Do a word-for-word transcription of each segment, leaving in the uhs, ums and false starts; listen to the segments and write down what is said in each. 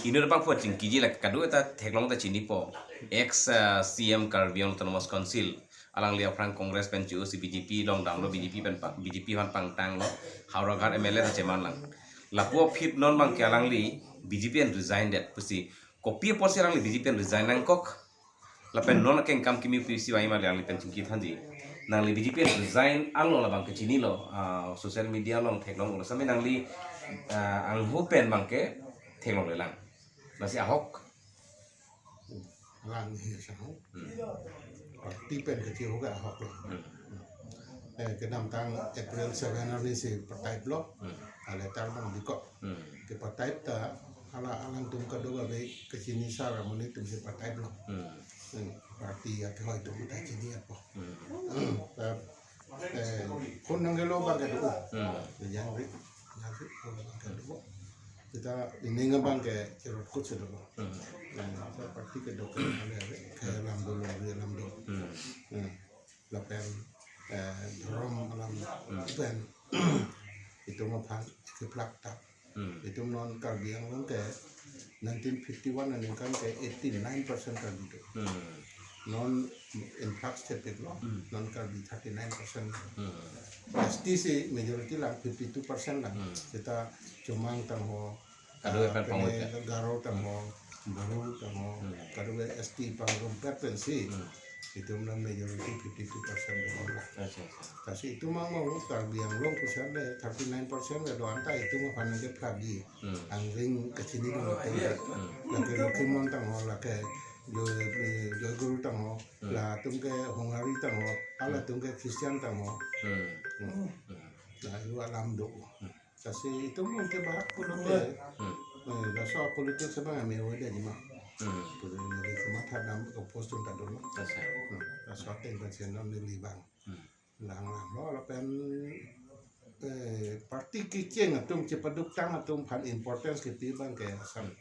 Inut abangphu chingkiji la kadokave ta theklong ta chinipo. Ex, ah, C M Karbi Anglong Autonomous Council. Alangli aphrang Congress pen chu si B J P along damlo, B J P pen pang, B J P aphan pangtanglo. Howraghat M L A ta cheman lang. Lapu aphi non abangke alangli B J P pen resign det pusi. Kopi apotsi alangli B J P pen resign nangkok. Lapen non akengkam kimi pisi wai ma le alangli pen chingki thanji. Nangli B J P pen resign along labangke chinilo, ah, social media along theklong ulo sami nangli, ah, angho pen abangke theklong lelang. Lasi ahok. Lang hi sang. Hmm. Party pen kachehok ahok lo. Hmm. Eh, kedamtang April seven arni si patype lo. Hmm. Ale tar bang bikok. Hmm. Kepatype ta hala alangtum kadokave kachini sar amonit atum si patype lo. Hmm. Hmm. Party akehoi atum ta chini apot. Hmm. Hmm. Ta, eh, phone nangkelo abangke do. Hmm. Jangri, jangri, phone abangke do. Kita ining abangke cherot kut si do. Hmm. Eh, sa party kedo ke ale, ke alam do, longri alam do. Hmm. Hmm. Lapen, eh, dhorom alam, hmm, pen itum aphan keplak tap. Hmm. Itum non Karbi Anglong ke nineteen fifty-one aningkan ke eighty-nine percent Karbi do. Hmm. Non influx thepik lo, hmm, non Karbi thirty-nine percent. Hmm. S T si majority lang, fifty-two percent lang. Hmm. Seta Chomang tangho, kadokave, ah, pen pangoi pene, Garo tangho, Bru tangho, hmm, kadokave S T pangrumpet pensi. Hmm. Itum la majority fifty-two percent do la. Acha, acha. Lasi itum mang mau Karbi Anglong pusat le thirty-nine percent le do anta itum aphan nangkeplak ji. Hmm. Angring kachini do nangkok. Hmm. Lake Lokhimon tangho, lake Joy, Joy Guru tangho, hmm, latum ke Honghari tangho, hmm, halatum ke Christian tangho. Hmm. Hmm. Hmm. La yu alam do. Hmm. Lasi itum mungkin barak pulote. Hmm. Eh, laso politics abang ami aware ji ma. Hmm. Pura neli kematha dam oppose atum ta do lo. Acha. Hmm. Laso ateng pensi non neli bang. Hmm. Lang lang lo lapen, eh, party kecheng atum, chepaduktang atum aphan importance kepi abangke Assam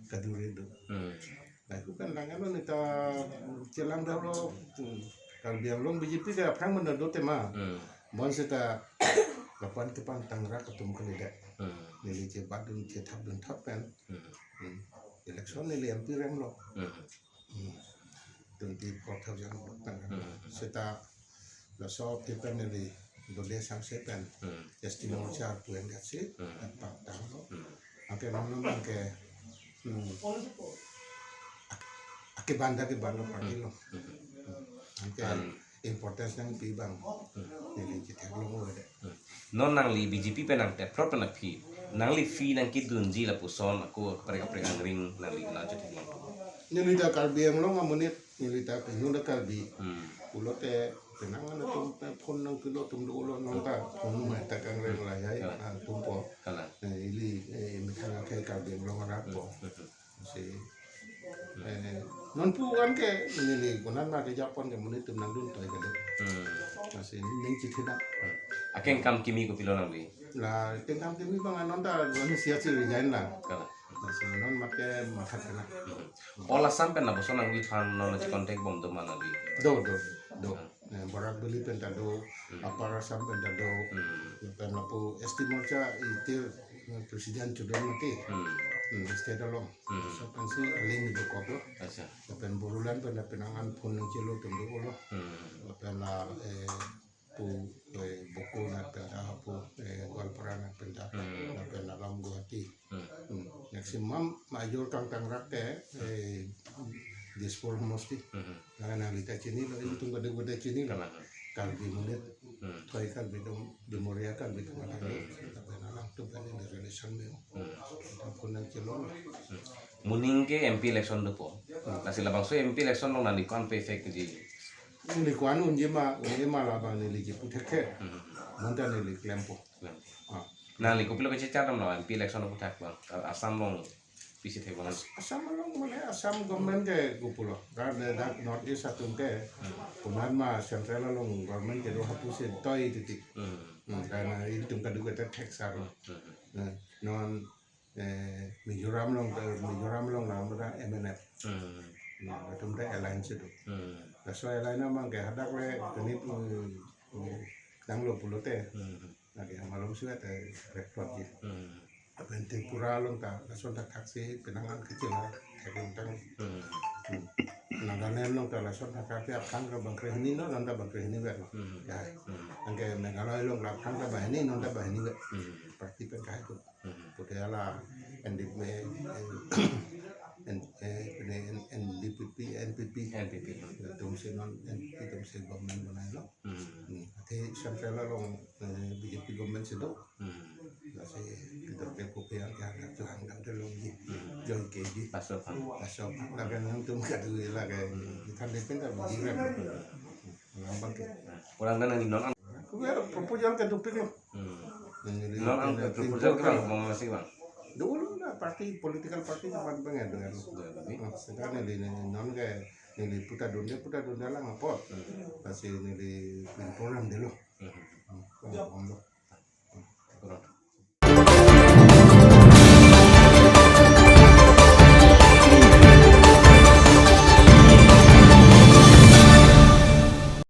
kadure do. Hmm. Lapu kan lang ano neta chelang dolo, hmm, Karbi Anglong B J P ke aphrang mana do tema. Hmm. Bonseta lapu-an kepangtangrak atum kalidet. Hmm. Neli chebatdun chethapdun thap pen. Hmm. Hmm. Election neli M P remlo. Hmm. Hmm. Twenty-four thousand vote pen. Hmm. Seta laso aphi pen neli dole sangse pen. Hmm. S T Morcha pu en si. Hmm. Pangtanglo. Hmm. Anke non abangke, hmm, ak-, akeban ta keban lo party lo. Hmm. Hmm. Anke an importance nangpi abang. Hmm. Neli chetheklong lo de. Hmm. Non nangli B J P pen nangtepthrot pen aphi, nangli fee nangkedunji lapuson ako kaprek kaprek angring nangli nangchetheklong. Neli ta Karbi Anglong amonit, neli ta penang ta Karbi. Hmm. Pulote penang an atum pen phone nangkelo atum dolo, non ta phone mai ta kangreng lahai, kalang, ah, atum po. Kalang. Eh, ili, eh, methang akhei Karbi Anglong arat po. Hmm. Si, eh, non pu kan ke neli konat ma kejapon ke monit atum nangdun toi kedo. Hmm. Lasi ning chitheda. Hmm. Akengkam kimi kopilo nangli? La kengkam kimi abang non ta non siasi resign la. Kalang. Lasi non mat ke matha kena. Hmm. All Assam pen lapuson nangliphan non checontact bom do ma nangli? Do, do, do. Hmm. Eh, Barak Valley pen ta do, hmm, Upper Assam pen ta do, hmm, pen lapu S T Morcha itir, eh, president chudon mati. Hmm. Hmm, state along. Hmm. Laso pensi aling dokok lo. Acha. Lapen Bodoland pen ta penang an phone nangchelo atum dolo. Hmm. Lapen la, eh, pu, eh, Bokona pen ta, pu, eh, Goalpara pen ta. Hmm. Lapen alam Guwahati. Hmm. Hmm. Maximum major kangtangrak ke, eh, Dispur mosti. Hmm. Karena nangli ta chinilo, ilitum kadokave ta chinilo. Kalang. Karbi monit, hmm, thoi Karbi atum, Dimoria Karbi atum, hmm, lapen alangtum pen neli relation me-o. Hmm. Itum phone nangchelo. Hmm. Moning ke M P election dopo. Hmm. Lasi labangso M P election along nangli ko-an pu effect ji? Neli ko-an unji ma, unji ma labang neli chepu thekthe. Hmm. Bonta neli klempo. Klempo. Ah. Nangli kopilo kachechak damlo M P election aphuthak abang? Assam along pisi thek abang? As-, Assam along mane Assam government ke kopulo. Karena dak North East atum ke, hmm, komat ma central along government kedo hapusi toi titi. Hmm. Hmm, karena itum kadokave ta thek sar lo. Hmm. Hmm. Non, eh, Mizoram along, eh, Mizoram along nang mada M N F. Hmm. Hmm, atum ta alliance do. Hmm. Laso alliance abangke hadak le tenit, hmm, hmm, tanglo pulote. Hmm. Lake malom sudah te report ji. Hmm. Lapen Tripura along ta lason thakthak si penang an kachila theklong tang. Hmm. Hmm. Nagaland along ta lason thakthak si aphrang ke bang krehini non, non ta bang krehini vet lo. Hmm. Ya. Hmm. Anke Meghalaya along la aphrang ta banghini, non ta banghini vet. Hmm. Party pen kahai tu. Hmm. Pute hala N D P, N, eh, pine N, N D P P, N P P. N P P. Atum si non N P P atum si government banai lo. Hmm. Hmm. Athe central along, eh, B J P government si do. Hmm. Lasi Peter Bey kopi yang kaya tu hangdam tu longji. Hmm. Join keji. Laso aphan. Laso aphan. Lapen nangtum kadu lake. Hmm. Than depend ta biji rem. Nang bang ke. Kurang dan nang non. Aku ya proposal ke dopik lo. Hmm. Nang jadi Non ang ada proposal ke bang, mau masih bang. Dulu na party, political party cuma pengen dengan. Jadi. Nah, sekarang ini, ini non ke, ini putar dunia, putar dunia lah ngapot. Hmm. Pasti ini di program dulu. Hmm. Hmm. Kalau